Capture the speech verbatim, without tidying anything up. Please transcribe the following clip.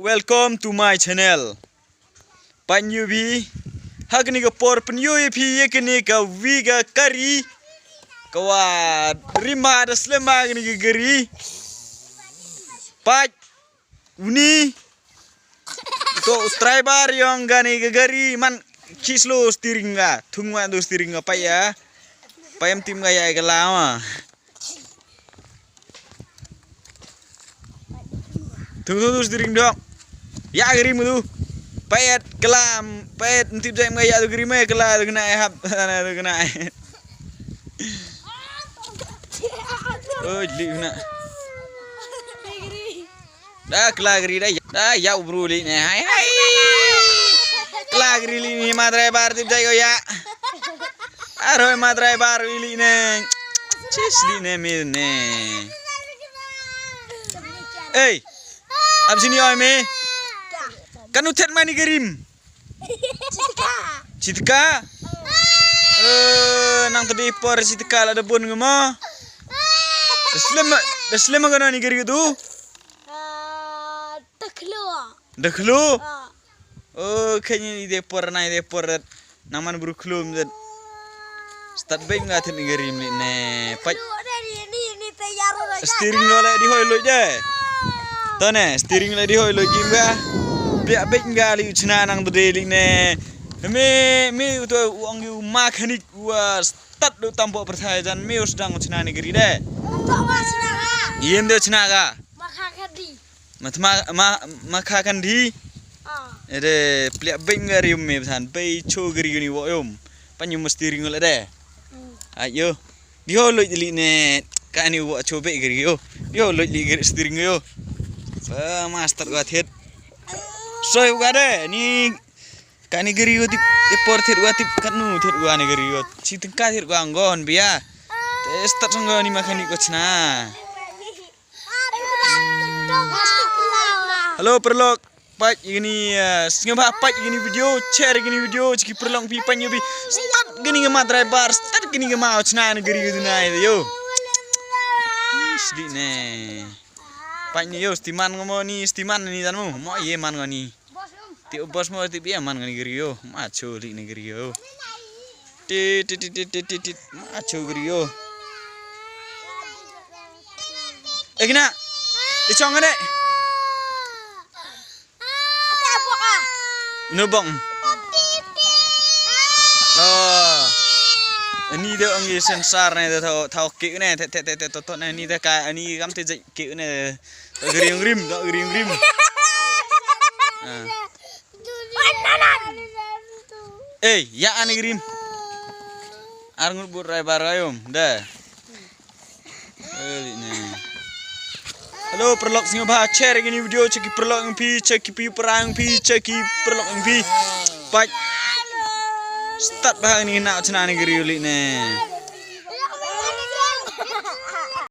Welcome to my channel. Pait yoo phi, ha kani ka por pynyoo ya phi ya kani ka wi ka kari, ka wa rim bha da slem bha kani ka kari. Pait, uni, to driver yong kani ka kari, man, chi slow steering ka, thung wa tu steering ka, pait ya, pait em tim ka ya ka la ma. Thung, thung, thung, steering dok. Ya kari mu tu. Pait, klam, pait, ntip jai ma ya tu kari me, kla tu kena, hap, na tu kena. Oh, li na. Da, kla kari da, da, ya u bru li ne, hai, hai. Kla kari li ni ma driver tip jai ko ya. Aroi ma driver wi li ne. Chis li ne mi ne. Ei, ab sini oi me. Kanu thet mani kari. Chitka. Chitka? Eh, nang tadi por chitka la da bun ngama. Da slem, da slem ka na ni kari tu? Ah, da khlo. Da khlo? Ah. Oh, kani de por na de por. Nang man bru khlo mdet. Start bem nga thet ni kari li ne. Pait. Steering lo le di hoi lo de. To ne, steering le di hoi lo gim ga. Pia bek ga li u chna nang de li ne. Me, me u to u ong u mechanic wa start do tampo perthai jan me u sdang u chna ni kari de. Yen de u chna ga. Ma kha ka di. Ma thma, ma, ma kha kan di. Ah. Ede, pia bek ga ri um me bthan, bei cho kari ni wo yum. Pan yum steering le de. Hmm. Ayo. Di ho loi li ne, ka ni wa cho be kari yo. Di ho loi li kari steering yo. Ba master wa thet. Soi wa de, ni ka ni kari yo tip, e por thet wa tip, ka nu thet wa ni kari yo. Chi tengka thet wa ngon bia. Te start song ni mechanic ko chna. Hello, paralok. Pait ini, eh, sngewbha pait ini video, share ini video, chiki paralok phi pan yo phi. Start kani ka ma driver, start kani ka ma chna ni kari tu nai yo. Sdi ne. Pait ni yo, stiman ngamo ni, stiman ni dan mo, mo ye man ngani. Ti bos mo ti bia man ngani kari yo, ma cho li ni kari yo. Ti, ti, ti. Ma cho kari yo. Ekna. Ichong ane. No bong. Oh. Ani de ong i sensor ne de thau, thau ki ne, te, te, te, te, to, to ne, ani de ka, ani kam te je ki ne. To kari ong rim, to kari ong rim. Ah. Ei, ya ani kari. Ar ngut but rai bar ayom, de. Hello, paralok sngewbha, share ini video, cheki paralok phi, cheki phi parang phi, cheki paralok phi. Pait. Start bha ini na chna ni kari li ne.